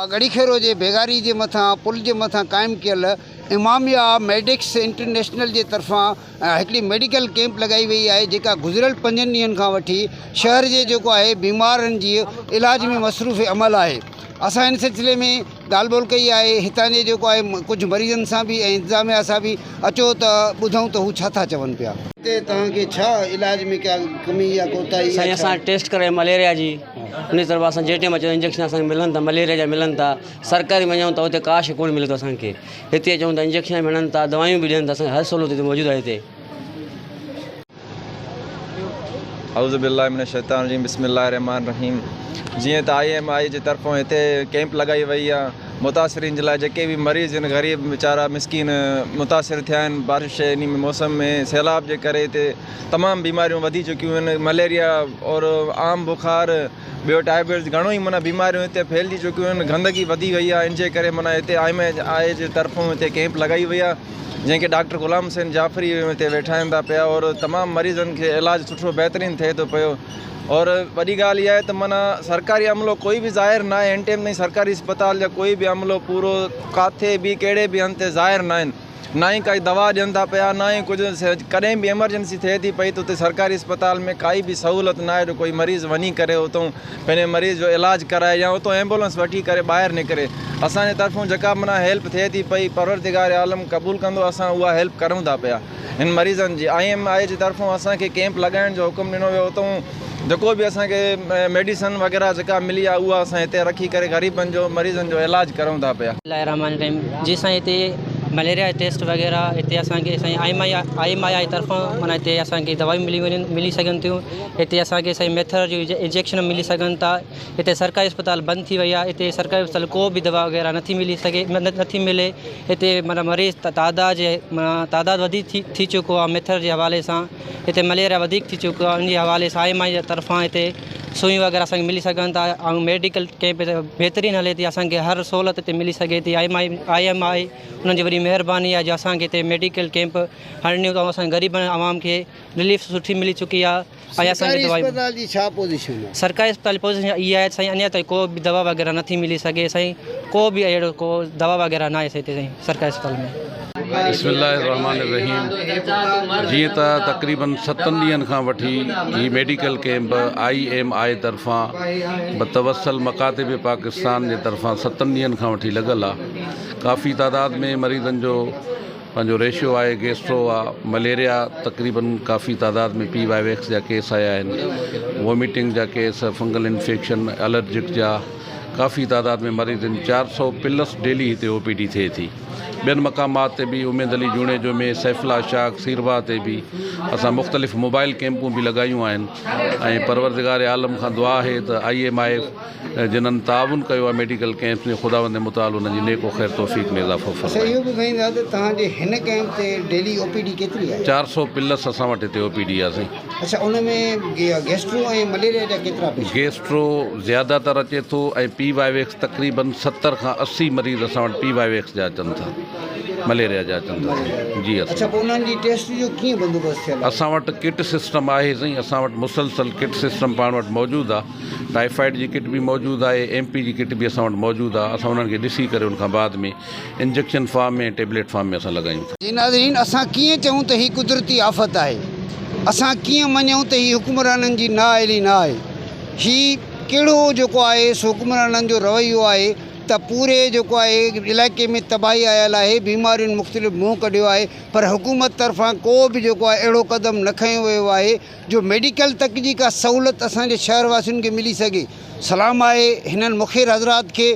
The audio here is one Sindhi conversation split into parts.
ڳڙهيخيرو جي بيگاري جي مٿان پل جي مٿان قائم ڪيل اماميه ميڊڪس انٽرنيشنل جي طرفان هڪڙي ميڊيڪل ڪيمپ لڳائي وئي آهي جيڪا گذريل پنجن ڏينهن کان وٺي شهر جي جيڪو آهي بيمارن جي علاج ۾ مصروف عمل آهي اسان ان سلسلي ۾ ڳالهه ٻولهه ڪئي آهي هتان جي جيڪو آهي ڪجهه مريضن سان به ۽ انتظاميا سان به اچو ته ٻڌون ته هو ڇا ٿا چون پيا. هتي توهان کي ڇا علاج ۾ ڪا ڪمي يا ڪوتاهي يا سائين ڇا؟ اسان ٽيسٽ ڪرائي مليريا جي انهي طرف اسان جي ٽيم اچون انجيڪشن اسان کي ملن ٿا مليريا جا ملن ٿا سرڪاري ۾ وڃون ته اتي ڪا شي ڪونه ملي ٿو اسان کي هتي اچون ته انجيڪشن به هڻن ٿا دوايون به ڏين ٿا اسان کي هر سهولت هتي موجود آهي هتي. اعوذ بالله من الشيطان الرجيم بسم الله الرحمن الرحيم جيئن ته I M آء جي طرفون هتي ڪيمپ لڳائي وئي آهي متاثرين جي لاء جيڪي به مريض آهن غريب ويچارا مسڪين متاثر ٿيا آهن بارش جي انهي موسم ۾ سيلاب جي ڪري هتي تمام بيماريون وڌي چڪيون آهن مليريا اور عام بخار ٻيو ٽائبيٽس گهڻو ئي معنيٰ بيماريون هتي ڦهلجي چڪيون آهن گندگي وڌي وئي آهي ان جي ڪري معنيٰ هتي I M آء جي طرفون هتي ڪيمپ لڳائي وئي آهي جنهن کي ڊاڪٽر غلام حسين جعفري هتي ويٺائين ٿا پيا اور تمام مريضن کي علاج سٺو بهترين ٿئي ٿو پيو اور وڏي ڳالهه اها آهي ته معنيٰ سرڪاري عملو ڪوئي به ظاهر نه آهي هن ٽيم تائين سرڪاري اسپتال جا ڪوئي به عملو پورو ڪاٿي به ڪهڙي به هنڌ تي ظاهر نه آهن نه ئي ڪائي دوا ڏين ٿا پيا نه ئي ڪجهه ڪڏهن به ايمرجنسي ٿئي ٿي پئي ته اتي سرڪاري اسپتال ۾ ڪائي به سهولت نه آهي جو ڪوئي مريض وڃي ڪري اتو پنهنجي مريض جو علاج ڪرائي يا اتو ايمبولنس وٺي ڪري ٻاهر نڪري اسان جي طرفون جيڪا معنيٰ هيلپ ٿئي ٿي پئي پروردگار عالم قبول ڪندو اسان اها هيلپ ڪريون ٿا پيا هن مريضن جي I M آء جي طرفون اسان کي ڪيمپ لڳائڻ جو حڪم ڏنو ويو اتو جيڪو به اسان کي ميڊيسن وغيره جيڪا ملي آهي اها اسان هتي رکي ڪري غريبن جو مريضن جو علاج ڪريون ٿا پيا. بسم الله الرحمٰن الرحيم جي سائين هتي مليريا ٽيسٽ وغيره هتي اسان کي سائين I M I I M I طرفان معنيٰ هتي اسان کي دوائيون ملي وڃن ملي سگهن ٿيون هتي اسان کي سائين ميٿر جو انجيڪشن ملي سگهن ٿا هتي سرڪاري اسپتال بند ٿي وئي آهي هتي سرڪاري اسپتال ڪو به دوا وغيره نٿي ملي سگهي نٿي ملي هتي معنيٰ مريض تعداد جي معنيٰ تعداد وڌيڪ ٿي ٿي چڪو آهي ميٿر جي حوالي سان هتي مليريا وڌيڪ ٿي چڪو آهي ان جي حوالي سان I M I جي طرفان هتي سوئيون وغيره اسان کي ملي سگهن ٿا ۽ ميڊيڪل ڪيمپ هتي بهترين هلي ٿي اسان کي هر سهولت هتي ملي سگهي ٿي I M I I M I انهن جي وڏي مهرباني آهي جو اسان کي هتي ميڊيڪل ڪيمپ هڻنيون اٿئون اسان غريبن عوام کي رليف سٺي ملي چڪي آهي ۽ اسان کي سرڪاري دوائي اسپتال جي ڇا پوزيشن آهي؟ سرڪاري اسپتال جي پوزيشن اها آهي ته سائين اڃا تائين ڪو به دوا وغيره نٿي ملي سگهي سائين ڪو به اهڙو ڪو دوا وغيره ناهي سائين هتي سائين سرڪاري اسپتال ۾. بسم الله الرحمٰن الرحيم جيئن ته تقريبن ستن ڏينهن کان وٺي هي medical camp I M I طرفان بتوسل مڪاتب پاڪستان جي طرفان ستن ڏينهن کان وٺي لڳل آ ڪافي تعداد ۾ مريضن جو پنهنجو ريشو آهي گيسٽرو آ مليريا تقريبن ڪافي تعداد ۾ پي وائي ويڪس جا ڪيس آيا آهن ووميٽنگ جا ڪيس فنگل انفيڪشن الرجڪ جا ڪافي تعداد ۾ مريض آهن 400 پلس ڊيلي هتي او پي ڊي ٿئي ٿي ٻين مقامات تي به اميد علي جوڻيجو ۾ سيف الله شاخ سيرواهه تي به اسان مختلف موبائل ڪيمپون به لڳايون آهن ۽ پروردگار عالم کان دعا آهي ته I M I جنھن تعاون ڪيو آهي ميڊيڪل ڪئمپس ۾ خداوند متعال انهن جي نيڪ و خير توفيق ۾ اضافو اڇا فرمائي. اهو ٻڌائيندا ته توهان جي هن ڪئمپ تي ڊيلي او پي ڊي ڪيتري آهي؟ 400 پلس اسان وٽ هتي او پي ڊي آهي سائين. اڇا ان ۾ گيسٽرو ۽ مليريا جا ڪيترا پيشنٽ؟ گيسٽرو زياده تر اچي ٿو ۽ پي وائي ويڪس تقريبن 70 کان 80 مريض اسان وٽ پي وائي ويڪس جا اچن ٿا مليريا جا اچن ٿا سائين جي اڇا اسان پوء انهن جي ٽيسٽ جو ڪيئن بندوبست ٿيل آهي؟ اسان وٽ ڪٽ سسٽم آهي سائين اسان وٽ مسلسل ڪٽ سسٽم پاڻ وٽ موجود آهي. ٽائيفائيڊ جي ڪٽ به موجود آهي ايم پي جي ڪٽ به اسان وٽ موجود آهي اسان انهن کي ڏسي ڪري ان کان بعد ۾ انجيڪشن فارم ۾ ٽيبليٽ فارم ۾ اسان لڳايون ٿا. جي ناظرين اسان ڪيئن چئون ته هي قدرتي آفت آهي اسان ڪيئن مڃون ته هي حڪمرانن جي نااهلي نه آهي هي ڪهڙو جيڪو آهي سو حڪمرانن جو رويو آهي ته پوري جيڪو آهي علائقي ۾ تباهي آيل آهي بيمارين مختلف منهن ڪڍيو آهي پر حڪومت طرفان ڪو به جيڪو آهي اهڙو قدم نه کنيو ويو آهي جو ميڊيڪل تڪ جي ڪا سهولت اسان جي شهر واسين کي ملي سگهي. سلام آهي هنن مخير حضرات کي،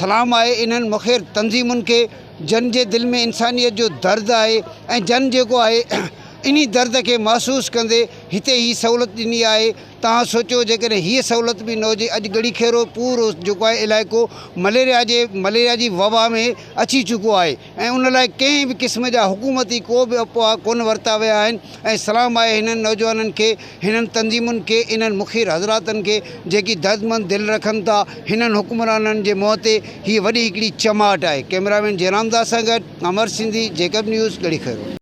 سلام آهي انهن مخير تنظيمن کي جن جي دل ۾ انسانيت جو درد آهي ۽ جن جيڪو آهي انهي درد کي محسوس ڪندي هتي هي سهولت ڏني آهي. توهان سوچيو جيڪڏهن هيء سهولت به نه هجي اڄ ڳڙهي خيرو پورو جيڪو آهي علائقو مليريا جي مليريا جي وبا ۾ اچي چڪو آهي. ۽ ان لاء ڪنهن به قسم جا حڪومتي ڪو به اپاء ڪونه ورتا ويا آهن ۽ سلام آهي هنن نوجوانن کي هنن تنظيمن کي انهن مخير حضراتن کي جيڪي دردمند دل رکن ٿا هنن حڪمرانن جي منهن تي هيء وڏي هڪڙي چماٽ آهي ڪئميرا مين جيرام داس سان گڏ امر سنڌي جيڪب نيوز ڳڙهي خيرو.